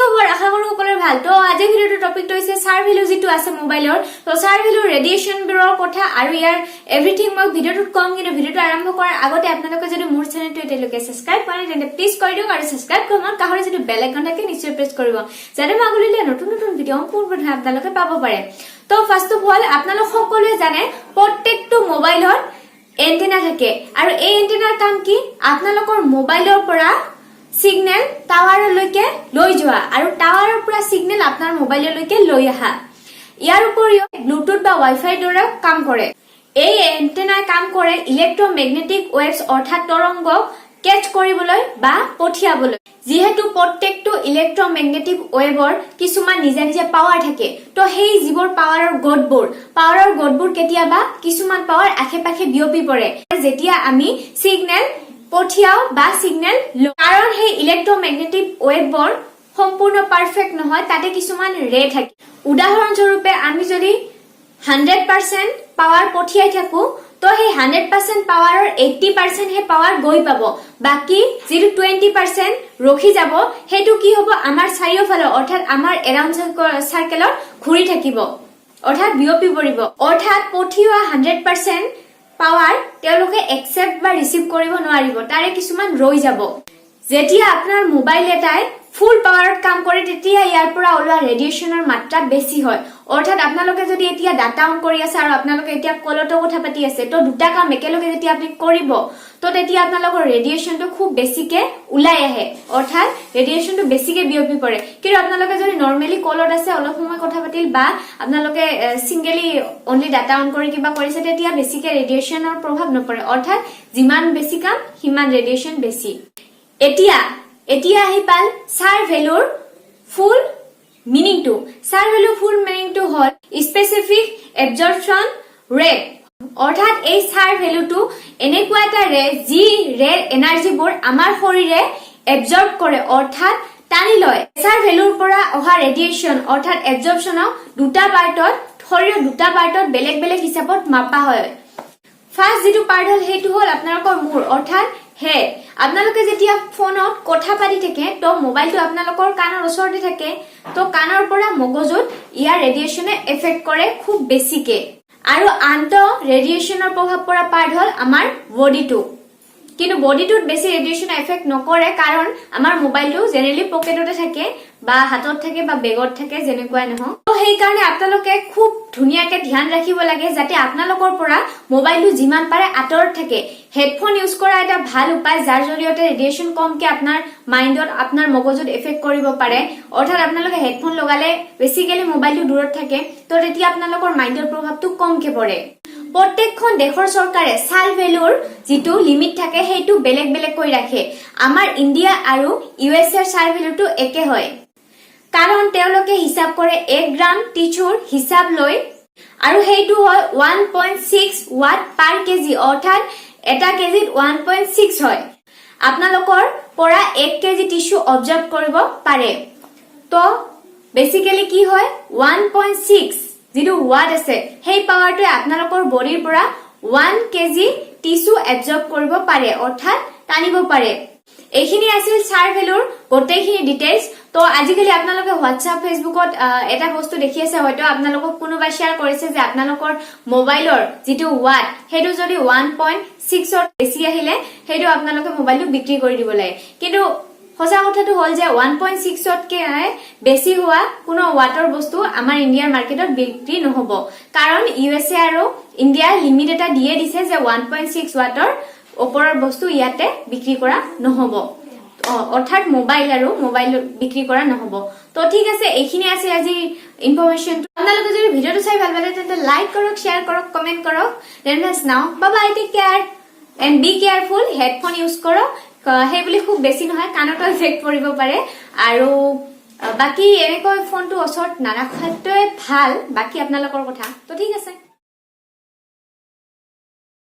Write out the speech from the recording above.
খবৰ? আশা কৰো সকলোৰে ভাল। তো আজিৰ ভিডিঅ'টোৰ টপিকটো হৈছে ছাৰ ভেলু যিটো আছে মোবাইলৰ, তো ছাৰ ভেলুৰ ৰেডিয়েশ্যনবোৰৰ কথা আৰু ইয়াৰ এভৰিথিং মই ভিডিঅ'টোত ক'ম। কিন্তু ভিডিঅ'টো আৰম্ভ কৰাৰ আগতে আপোনালোকে যদি মোৰ চেনেলটো এতিয়ালৈকে ছাবস্ক্ৰাইব কৰা নাই, তেন্তে প্লিজ কৰি দিয়ক আৰু ছাবস্ক্ৰাইব কৰাৰ কাষৰে যিটো বেল আইকন থাকে, নিশ্চয় প্ৰেছ কৰিব, যাতে মই আগলৈ দিয়া নতুন নতুন ভিডিঅ' পোনপ্ৰথমে আপোনালোকে পাব পাৰে। তো ফাৰ্ষ্ট অফ অল, আপোনালোক সকলোৱে জানে প্ৰত্যেকটো মোবাইলত এণ্টেনা থাকে। আৰু এই এণ্টেনাৰ কাম কি? আপোনালোকৰ মোবাইলৰ পৰা চিগনেল টাৱাৰলৈকে লৈ যোৱা আৰু টাৱাৰৰ পৰা চিগনেল আপোনাৰ মোবাইললৈকে লৈ অহা। ইয়াৰ উপৰিও ব্লুটুথ বা ৱাইফাইৰ দৰেও কাম কৰে। এই এণ্টেনাই কাম কৰে ইলেক্ট্ৰমেগনেটিক ৱেভছ অৰ্থাৎ তৰংগক কেচ কৰিবলৈ বা পঠিয়াবলৈ। যিহেতু প্ৰত্যেকটো ইলেক্ট্ৰমেগনেটিক ৱেভৰ কিছুমান নিজা নিজা পাৱাৰ থাকে, তো সেই যিবোৰ পাৱাৰৰ গোটবোৰ কেতিয়াবা কিছুমান পাৱাৰ আশে পাশে বিয়পি পৰে যেতিয়া আমি চিগনেল পঠিয়াও বা চিগনেল লওঁ। কাৰণ সেই ইলেক্ট্ৰমেগনেটিক ৱেভবোৰ সম্পূৰ্ণ পাৰফেক্ট নহয়, তাতে কিছুমান ৰে থাকে। উদাহৰণস্বৰূপে, আমি যদি 100% পাৱাৰ পঠিয়াই থাকো, তো সেই 100% পাৱাৰৰ 80%হে পাৱাৰ গৈ পাব। বাকী যিটো 20% ৰখি যাব, সেইটো কি হ'ব? আমাৰ চাৰিওফালে অৰ্থাৎ আমাৰ এৰাউণ্ড চাৰ্কেলত ঘূৰি থাকিব, অৰ্থাৎ বিয়পি পৰিব। অৰ্থাৎ পঠিওৱা 100% পাৱাৰ তেওঁলোকে একচেপ্ট বা ৰিচিভ কৰিব নোৱাৰিব, তাৰে কিছুমান ৰৈ যাব। যেতিয়া আপোনাৰ মোবাইল এটাই ফুল পাৱাৰত কাম কৰে, তেতিয়া ইয়াৰ পৰা ওলোৱা ৰেডিয়েশ্যনৰ মাত্ৰা বেছি হয়। অৰ্থাৎ আপোনালোকে যদি এতিয়া ডাটা অন কৰি আছে আৰু আপোনালোকে এতিয়া কলতো কথা পাতি আছে, তো দুটা কাম একেলগে যেতিয়া আপুনি কৰিব, তো তেতিয়া আপোনালোকৰ ৰেডিয়েশ্যনটো খুব বেছিকে ওলাই আহে, অৰ্থাৎ ৰেডিয়েশ্যনটো বেছিকে বিয়পি পৰে। কিন্তু আপোনালোকে যদি নৰ্মেলি কলত আছে, অলপ সময় কথা পাতিল বা আপোনালোকে ছিংগেলি অনলি ডাটা অন কৰি কিবা কৰিছে, তেতিয়া বেছিকে ৰেডিয়েশ্যনৰ প্ৰভাৱ নপৰে। অৰ্থাৎ যিমান বেছি কাম, সিমান ৰেডিয়েশ্যন বেছি। এতিয়া এতিয়া আহি পাল ছাৰ ভেলুৰ ফুল মিনিংটো। ছাৰ ভেলুৰ ফুল মিনিংটো হ'ল স্পেচিফিক এবজৰ্পশ্যন ৰেট। অৰ্থাৎ এই ছাৰ ভেলুটো এনেকুৱা এটা ৰে, যি ৰেৰ এনাৰ্জিবোৰ আমাৰ শৰীৰে এবজৰ্ব কৰে, অৰ্থাৎ টানি লয়। ছাৰ ভেলুৰ পৰা অহা ৰেডিয়েশ্যন অৰ্থাৎ এবজৰ্পশ্যনক দুটা পাৰ্টত, শৰীৰৰ দুটা পাৰ্টত বেলেগ বেলেগ হিচাপত মাপা হয়। ফাৰ্ষ্ট যিটো পাৰ্ট হ'ল, সেইটো হ'ল আপোনালোকৰ মূৰ অৰ্থাৎ হেড। আপোনালোকে যেতিয়া ফোনত কথা পাতি থাকে, তো মোবাইলটো আপোনালোকৰ কাণৰ ওচৰতে থাকে, তো কাণৰ পৰা মগজুত ইয়াৰ ৰেডিয়েশ্যনে এফেক্ট কৰে খুব বেছিকে। আৰু আনটো ৰেডিয়েশ্যনৰ প্ৰভাৱ পৰা পাৰ্ট হ'ল আমাৰ বডিটো। কিন্তু বডিটোত বেছি ৰেডিয়েশ্যন এফেক্ট নকৰে, কাৰণ আমাৰ মোবাইলটো জেনেৰেলি পকেটতে থাকে বা হাতত থাকে বা বেগত থাকে, যেনেকুৱাই নহওক। তো সেইকাৰণে আপোনালোকে খুব ধুনীয়াকে ধ্যান ৰাখিব লাগে যাতে আপোনালোকৰ পৰা মোবাইলটো যিমান পাৰে আঁতৰত থাকে। হেডফোন ইউজ কৰা এটা ভাল উপায়, যাৰ জৰিয়তে ৰেডিয়েশ্যন কমকে আপোনাৰ মাইণ্ডত, আপোনাৰ মগজুত এফেক্ট কৰিব পাৰে। অৰ্থাৎ আপোনালোকে হেডফোন লগালে বেচিকেলি মোবাইলটো দূৰত থাকে, তো তেতিয়া আপোনালোকৰ মাইণ্ডৰ প্ৰভাৱটো কমকে পৰে। প্ৰত্যেকখন দেশৰ চৰকাৰে ছাৰ ভেলুৰ যিটো লিমিট থাকে, সেইটো বেলেগ বেলেগ কৰি ৰাখে। আমাৰ ইণ্ডিয়া আৰু ইউ এছ এৰ ছাৰ ভেলুটো একে হয়, কাৰণ তেওঁলোকে হিচাপ কৰে 1 গ্ৰাম টিচুৰ হিচাপ লৈ আৰু সেইটো হয় 1.6 watt per kg। অৰ্থাৎ এটা কেজিত 1.6 হয়। আপোনালোকৰ পৰা 1 কেজি টিচু এবজৰ্ব কৰিব পাৰে। তো বেচিকেলি কি হয়, 1.6 যিটো ৱাট আছে, সেই পাৱাৰটোৱে আপোনালোকৰ বডিৰ পৰা 1 কেজি টিচু এবজৰ্ব কৰিব পাৰে, অৰ্থাৎ টানিব পাৰে। এইখিনি আছিল ছাৰ ভেলুৰ গোটেইখিনি ডিটেইলছ। তো আজিকালি আপোনালোকে হোৱাটছআপ, ফেচবুকত এটা বস্তু দেখি আছে, হয়তো আপোনালোকক কোনোবাই শ্বেয়াৰ কৰিছে যে আপোনালোকৰ মোবাইলৰ যিটো ৱাট, সেইটো যদি 1.6ত বেছি আহিলে, সেইটো আপোনালোকে মোবাইলটো বিক্ৰী কৰি দিব লাগে। কিন্তু সঁচা কথাটো হ'ল যে 1.6তকে বেছি হোৱা কোনো ৱাটৰ বস্তু আমাৰ ইণ্ডিয়াৰ মাৰ্কেটত বিক্ৰী নহব, কাৰণ ইউ এছ এ আৰু ইণ্ডিয়াৰ লিমিট এটা দিয়ে দিছে যে 1.6 ৱাটৰ ওপৰৰ বস্তু ইয়াতে বিক্ৰী কৰা নহব, অৰ্থাৎ মোবাইল আৰু মোবাইল বিক্ৰী কৰা নহব। তো ঠিক আছে, এইখিনি আছে আজি ইনফৰমেশ্যন। আপোনালোকে যদি ভিডিঅ'টো চাই ভাল পালে, তেন্তে লাইক কৰক, শ্বেয়াৰ কৰক, কমেণ্ট কৰক। Then now bye bye, take care and be careful. Headphone use কৰক, সেই বুলি খুব বেছি নহয়, কাণতো ইফেক্ট পৰিব পাৰে। আৰু বাকী এনেকৈ ফোনটো ওচৰত নাৰাখাটোৱে ভাল, বাকী আপোনালোকৰ কথা। তো ঠিক আছে।